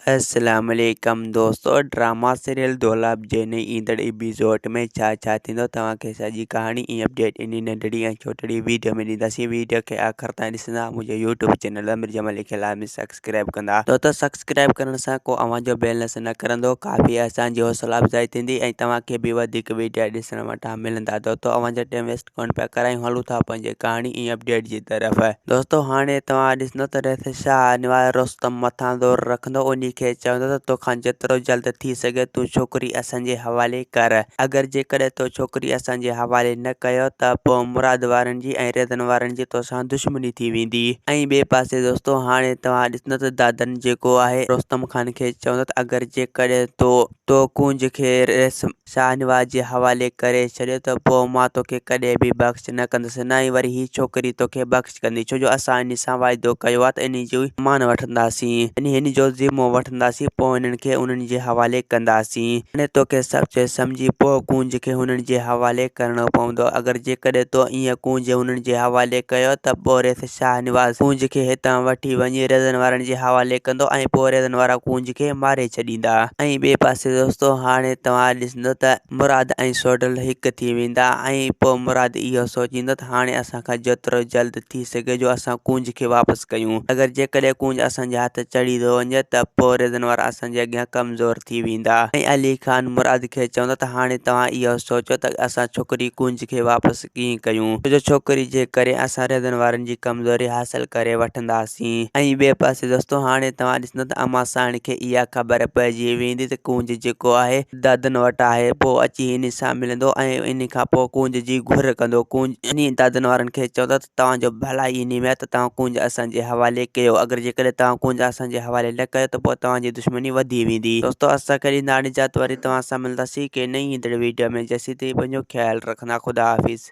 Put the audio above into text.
اسلام عليڪم دوستو ڊراما سيريل دولاب جي نئين ايندڙ ايپيسوڊ ۾ ڇا ڇا ٿيندو توهان کي سڄي ڪهاڻي ۽ اپڊيٽ انهي ننڍڙي ۽ ڇوٽڙي ويڊيو ۾ ڏينداسين ويڊيو کي آخر تائين ڏسندا منهنجو يوٽيوب چينل امير جمالي کي لازمي سبسڪرائب ڪندا دوستو سبسڪرائب ڪرڻ سان ڪو اوهان جو بيلنس نه ڪرندو ڪافي اسان جي حوصلا افزائي ٿيندي ۽ توهان کي به وڌيڪ ويڊيا ڏسڻ وٽان ملندا دوستو اوهان جو ٽائيم ويسٽ ڪونه پيا ڪرايون هلون ٿا پنهنجي ڪهاڻي ۽ اپڊيٽ جي طرف. دوستو هاڻي توهان ڏسندو ته ريس شاهه نواز رستم مٿان زور رکندو انهي کي چوندو ته توکان جيترو جلد ٿي سگهي تون ڇوڪري اسان جي حوالي ڪر اگر جيڪڏهن تو ڇوڪري اسان جي حوالي نه ڪيو ته پوء مراد وارن جي ۽ ريزن وارن جي توسان دشمني ٿي ويندي ۽ ٻئي پاسي دوستو هاڻي توهان ڏسندو ته دادن جيڪو آهي رستم خان کي چوندو ته اگر جيڪڏهن تو تو ڪونج کي ريس شاهنواز جي حوالي ڪري ڇڏيو ته پوء مان توکي ڪڏهن به بخش نه ڪندس، نه ئي وري هي ڇوڪري توکي بخش ڪندي، ڇو جو اسان انهي سان واعدو ڪيو آهي ته انهي جي امان وٺنداسين، يعني هن جو ذمو وٺنداسين، پوء هنن کي انهن جي حوالي ڪنداسين. هاڻي توکي سوچي سمجهي پوء ڪونج کي هنن جي حوالي ڪرڻو پوندو. اگر جيڪڏهن تو ائين ڪونج هنن جي حوالي ڪيو ته پوء ريس شاهنواز ڪونج کي هتان وٺي وڃي ريزن وارن جي حوالي ڪندو ۽ پوء ريزن وارا ڪونج کي ماري ڇڏيندا. ۽ ٻئي پاسي دوستو هاڻي توهان ڏسندو ته مراد ۽ سوڍل هڪ ٿي ويندا ۽ پوء مراد اهو سوچيندو ته هاڻي اسان کان جيترو جلد ٿي سگهي جو اسان ڪونج کي واپس ڪيون اگر جيڪڏهن ڪونج اسان جي هٿ چڙهي ٿو وڃي ته پوء ريزن وارا اسان جي اڳيان ڪمزور ٿي ويندا ۽ علي خان مراد کي چوندو ته هاڻي توهان اهو سوچو ته اسان ڇوڪري ڪونج کي واپس ڪيئن ڪيون ڇو جو ڇوڪري جي ڪري اسان ريزن وارن جي ڪمزوري حاصل ڪري وٺنداسين ۽ ٻئي پاسي دوستو هاڻي توهان ڏسندو ته امان سائڻ کي اها خبر پئجي ويندي ته ڪونج جيڪو آهي دادن وٽ آهي پوء اچي انهي سان ملندو ۽ انهي کان پوء ڪونج جي گهر ڪندو ڪونج انهي دادن وارن کي چوندو ته توهان جو ڀلائي انهي ۾ آهي ته توهان ڪونج اسان جي حوالي ڪيو اگر جيڪڏهن توهان ڪونج اسان جي حوالي نه ڪيو ته پوء توهان جي دشمني وڌي ويندي دوستو اسان کي ڏيندا هاڻي اجازت وري توهان سان ملنداسين ڪنهن نئين ايندڙ ويڊيو ۾ جيسين تائين پنهنجو خيال رکندا خدا حافظ.